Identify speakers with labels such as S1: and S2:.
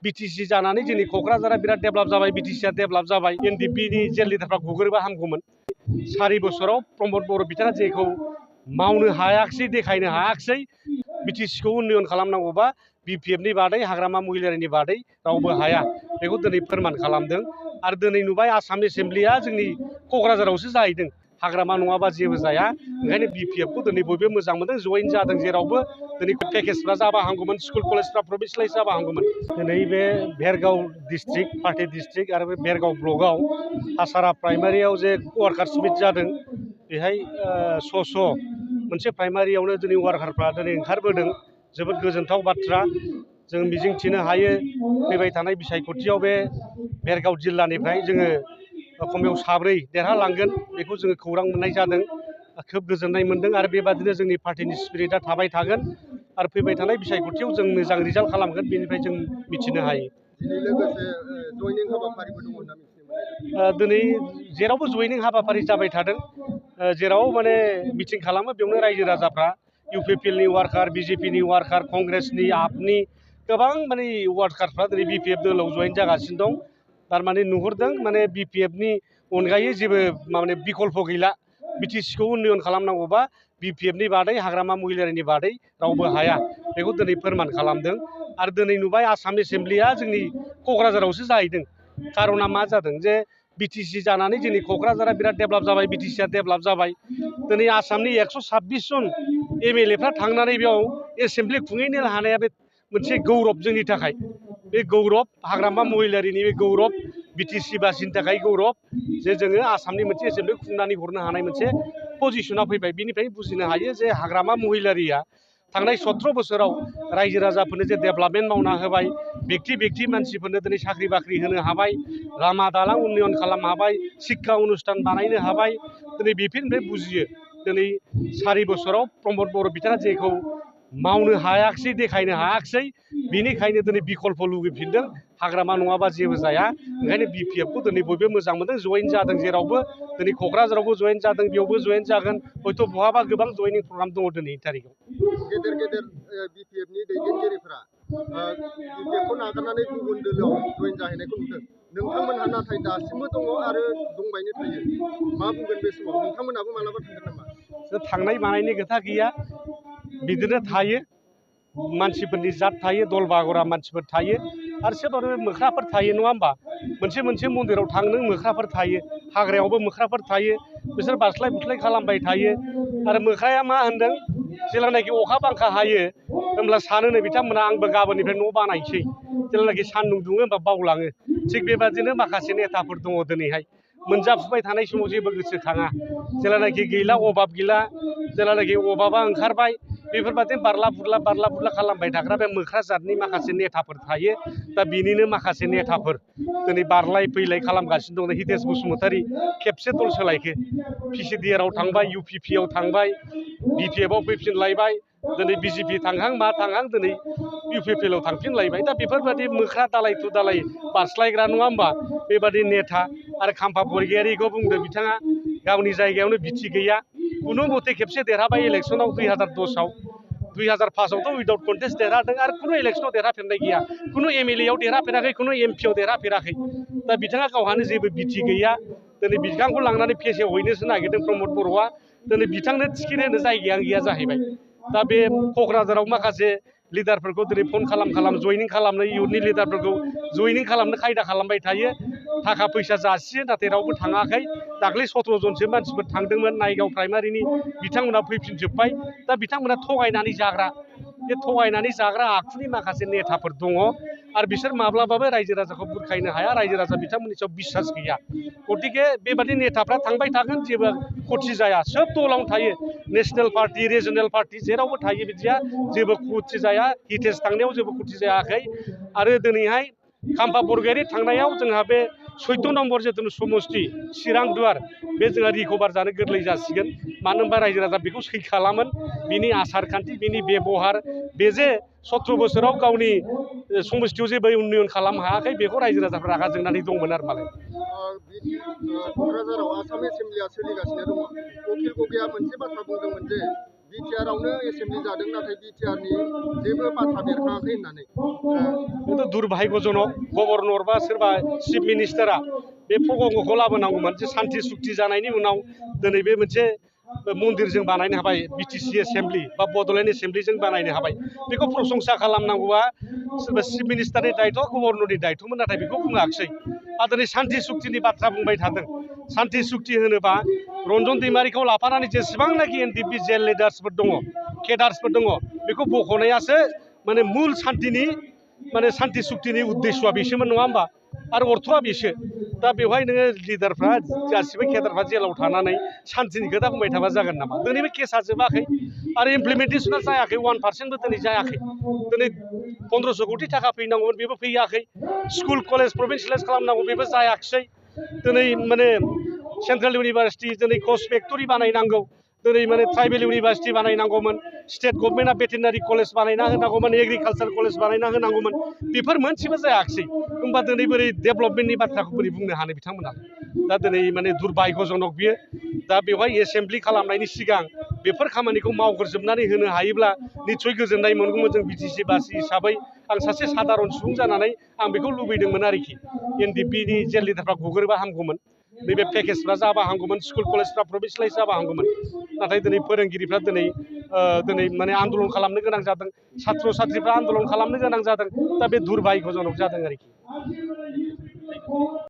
S1: BTC जानानै जोंनि क'क्राझारा बिराद डेभेलप जाबाय, बिटिसिआ डेभेलप जाबाय। एनडिपिनि जेल लिडारफ्रा गग्रोबा हामगौमोन। 4 बोसोराव प्रमद बर' बिथाङा जेखौ मावनो हायाखिसै, देखायनो हायाखिसै, बिटिसिखौ उन्नयन खालामनांगौबा बिपिएफनि बादै, हाग्रामा महिलारिनि बादै रावबो हाया, बेखौ दिनै फोरमान खालामदों। आरो दिनै नुबाय आसाम एसेम्ब्लिया जोंनि क'क्राझारावसो जाहैदों। हाग्रामा नङाबा जेबो जाया। ओंखायनो बिपिएफखौ दिनै बयबो मोजां मोनदों, जइन जादों जेरावबो। दिनै पेकेजफ्रा जाबा हामगौमोन, स्कुल कलेजफ्रा प्रभिन्सियेलाइज जाबा हामगौमोन। दिनै बे भेरगाव डिस्ट्रिक्ट, पार्टि डिस्ट्रिक्ट आरो बे भेरगाव ब्लकआव हासारा प्राइमारियाव जे वार्कार्स मिट जादों, बेहाय मोनसे प्राइमारियावनो दिनै वार्कारफ्रा दिनै ओंखारबोदों। जोबोद गोजोनथाव बाथ्रा। जों मिजिंथिनो हायो फैबाय थानाय बिसायख'थियाव बे भेरगाव जिल्लानिफ्राय जोङो खमायाव 7 देरहालांगोन, बेखौ जोङो खौरां मोननाय जादों। खोब गोजोननाय मोनदों आरो बेबादिनो जोंनि पार्टिनि स्पिरिटआ थाबाय थागोन आरो फैबाय थानाय बिसायख'थियाव जों मोजां रिजाल्ट खालामगोन, बेनिफ्राय जों मिथिनो हायो।
S2: दिनै लोगोसे जयनिं हाबाफारिबो दङ होनना मिथिनो मोननाय जादों।
S1: दिनै जेरावबो जयनिं हाबाफारि जाबाय थादों। जेराव माने मिटिं खालामो बेयावनो रायजो राजाफ्रा इउपिपिएलनि वार्कार, बिजेपिनि वार्कार, कंग्रेसनि, आपनि गोबां माने वार्कारफ्रा दिनै बिपिएफ दोलोआव जयेन जागासिनो दं। थारमाने नुहुरदों माने बिपिएफनि अनगायै जेबो माने बिकल्प गैला। बिटिसिखौ उन्नयन खालामनांगौबा बिपिएफनि बादै, हाग्रामा महिलारिनि बादै रावबो हाया, बेखौ दिनै फोरमान खालामदों। आरो दिनै नुबाय आसाम एसेम्ब्लिया जोंनि क'क्राझारावसो जाहैदों। खारना मा जादों जे बिटिसि जानानै जोंनि क'क्राझारा बिराद डेभेलप जाबाय, बिटिसिआ डेभेलप जाबाय। दिनै आसामनि 126 जन एमएलएफ्रा थांनानै बेयाव एसेम्ब्लि खुंहैनो हानाया बे मोनसे गौरब जोंनि थाखाय। बे गौरब, हाग्रामा महिलारिनि बे गौरब, बिटिसि बासिनि थाखाय गौरब जे जोङो आसामनि मोनसे एसेम्ब्लि खुंनानै हरनो हानाय मोनसे पजिसनाव फैबाय। बेनिफ्राय बुजिनो हायो जे हाग्रामा महिलारिया थांनाय 17 बोसोराव रायजो राजाफोरनो जे डेभेलपमेन्ट मावना होबाय, व्यक्ति मानसिफोरनो दिनै साख्रि बाख्रि होनो हाबाय, लामा दालां उन्नयन खालामनो हाबाय, शिक्षा अनुष्ठान बानायनो हाबाय। दिनै बेफोरनिफ्राय बुजियो दिनै 4 बोसोराव प्रमद बर' बिथाङा जेखौ मावनो हायाखिसै, देखायनो हायाखिसै, बेनिखायनो दिनै बिकल्प लुगैफिनदों। हाग्रामा नङाबा जेबो जाया। ओंखायनो बिपिएफखौ दिनै बयबो मोजां मोनदों, जयेन जादों जेरावबो। दिनै क'क्राझारावबो जयेन जादों, बेयावबो जयेन जागोन, हयथ' बहाबा गोबां जयनिं प्रग्राम दङ दिनैनि थारिखआव।
S2: गेदेर बिपिएफनि दैदेनगिरिफ्रा बिपिएफखौ नागारनानै गुबुन दोलोआव जयेन जाहैनायखौ नुदों। नोंथांमोनहा नाथाय दासिमबो दङ आरो दंबायनो थायो। मा बुंगोन बे समाव? नोंथांमोनहाबो मालाबा थांगोन नामा?
S1: थांनाय मानायनि खोथा गैया, बिदिनो थायो। मानसिफोरनि जात थायो, दल बागरा मानसिफोर थायो आरो सोरबा मोख्राफोर थायो, नङा होमबा? मोनसे मन्दिराव थां, नों मोख्राफोर थायो, हाग्रायावबो मोख्राफोर थायो, बिसोर बास्लाय बुस्लाय खालामबाय थायो। आरो मोख्राया मा होनदों, जेब्लानाखि अखा बांखा हायो होमब्ला सानोनो बिथांमोना आंबो गाबोननिफ्राय न' बानायसै, जेब्लानाखि सान्दुं दुङो होमबा बावलाङो। थिग बेबादिनो माखासे नेताफोर दङ दिनैहाय मोनजाफुबाय थानाय समाव जेबो गोसोखाङा, जेब्लानाखि गैला, अभाब गैला, जेब्लानाखि अभाबा ओंखारबाय, बेफोरबादिनो बारला बुरला खालामबाय थाग्रा बे मोख्रा जातनि माखासे नेताफोर थायो। दा बिनिनो माखासे नेताफोर दिनै बारलाय फैलाय खालामगासिनो दं। हितेश बसुमतारी खेबसे दल सोलायखो, पिसिडिआरआव थांबाय, इउपिपिआव थांबाय, बिपिएफआव फैफिनलायबाय, दिनै बिजेपि थांहां मा थांहां दिनै इउपिपिएलआव थांफिनलायबाय। दा बेफोरबादि मोख्रा दालाय टु दालाय बारस्लायग्रा, नङा होमबा? बेबादि नेता। आरो खाम्फा बरगयारिखौ बुंदों, बिथाङा गावनि जायगायावनो बिटि गैया, खुनु मथे खेबसे देरहाबाय इलेक्सनाव 2010आव, 2005आवथ' उइदाउट कन्टेस्ट देरहादों आरो खुनु इलेक्सनाव देरहाफेरनाय गैया, खुनु एमएलएआव देरहाफेराखै, खुनु एमपिआव देरहाफेराखै। दा बिथाङा गावहानो जेबो बिटि गैया। दिनै बिथांखौ लांनानै फेसेवहैनोसो नागिरदों प्रमद बर'आ। दिनै बिथांनो टिकेट होनो जायगायानो गैया जाहैबाय। दा बे क'क्राझाराव माखासे लिडारफोरखौ दिनै फन खालाम जयनिं खालामनो, इयुथनि लिडारफोरखौ जयनिं खालामनो खायदा खालामबाय थायो। थाखा फैसा जासियो, नाथाय रावबो थाङाखै। दाख्लै 17 जनसो मानसिफोर थांदोंमोन नायगाव प्राइमारिनि, बिथांमोना फैफिनजोब्बाय। दा बिथांमोना थगायनानै जाग्रा, बे थगायनानै जाग्रा आखुनि माखासे नेताफोर दङ आरो बिसोर माब्लाबाबो रायजो राजाखौ बुरखायनो हाया, रायजो राजा बिथांमोननि सायाव बिसास गैया। गतिके बेबादि नेताफ्रा थांबाय थागोन, जेबो खथि जाया। सोब दलावनो थायो, नेसनेल पार्टि, रिजनेल पार्टि, जेरावबो थायो, बिदिया जेबो खथि जाया। हितेश थांनायाव जेबो खथि जायाखै। आरो दिनैहाय खाम्फा बरगयारि थांनायाव जोंहा बे 14 नम्बर जिथु समस्ति चिरां दुवार, बे जोंहा रिकभार जानो गोरलै जासिगोन। मानो होनबा रायजो राजा बेखौ सैखालामोन। बिनि आसार खान्थि, बिनि बेबहार, बे जे 17 बोसोराव गावनि समस्तियाव जेबो उन्नयन खालामनो हायाखै, बेखौ रायजो राजाफ्रा रागा जोंनानै दंमोन आरो मालाय।
S2: क'क्राझाराव आसाम एसेम्ब्लिया सोलिगासिनो दङ। अखिल गगैया मोनसे बाथ्रा बुंदोंमोन जे बिटिआरआवनो एसेमब्लि जादों नाथाय बिटिआरनि जेबो बाथ्रा बेरखाङाखै होननानै
S1: बेथ' दुर्भाग्यजनक गभर्नर बा सोरबा चिफ मिनिस्टारा बे प्रगंगखौ लाबोनांगौमोन जे सान्थि सुक्ति जानायनि उनाव दिनै बे मोनसे मन्दिरजों बानायनो हाबाय बिटिसि एसेमब्लि बा बड'लेण्ड एसेमब्लिजों बानायनो हाबाय बेखौ प्रशंसा खालामनांगौआ सोरबा चिफ मिनिस्टारनि दायथ' गभर्नरनि दायथ'मोन नाथाय बेखौ बुङाखिसै आरो दिनै सान्थि सुक्तिनि बाथ्रा बुंबाय थादों सान्थि सुक्ति होनोबा रन्जन दैमारिखौ लाफानानै जेसेबांनाखि एनडिपि जेल लिडार्सफोर दङ केडार्सफोर दङ बेखौ बख'नायासो माने मुल सान्थिनि माने सान्थि सुक्तिनि उद्देश्यआ बेसोमोन नङा होमबा आरो अर्थ'आ बेसो दा बेवहाय नोङो लिडारफ्रा गासिबो केडारफ्रा जेलाव थानानै सान्थिनि खोथा बुंबाय थाबा जागोन नामा दिनै बे केसा जोबाखै आरो इमप्लिमेन्टेसना जायाखै 1% दिनै जायाखै दिनै 1500 कोटि थाखा फैनांगौमोन बेबो फैयाखै स्कुल कलेज प्रभिन्सियेलाइज खालामनांगौ बेबो जायाखिसै दिनै माने सेन्ट्रेल इउनिभार्सिटि दिनै कच फेक्टरि बानायनांगौ दिनै माने ट्राइबेल इउनिभार्सिटि बानायनांगौमोन स्टेट गभर्नमेन्टआ भेटेनारि कलेज बानायना होनांगौमोन एग्रिकालसार कलेज बानायना होनांगौमोन बेफोर मोनसेबो जायाखिसै होमबा दिनै बोरै डेभेलपमेन्टनि बाथ्राखौ बोरै बुंनो हानो बिथांमोना दा दिनै माने दुर्भाग्यजनक बियो दा बेवहाय एसेमब्लि खालामनायनि सिगां बेफोर खामानिखौ मावग्रोजोबनानै होनो हायोब्ला निस्सय गोजोननाय मोनगौमोन जों बिटिसि बासि हिसाबै आं सासे सादारन सुबुं जानानै आं बेखौ लुबैदोंमोन आरोखि एनडिपिनि जेल लिडारफ्रा गगोरबा हामगौमोन नैबे पेकेजफ्रा जाबा हामगौमोन स्कुल कलेजफ्रा प्रभिन्सियेलाइज जाबा हामगौमोन नाथाय दिनै फोरोंगिरिफ्रा दिनै माने आन्दलन खालामनो गोनां जादों साथ्र साथ्रिफ्रा आन्दलन खालामनो गोनां जादों दा बे दुर्भाग्यजनक जादों आरोखि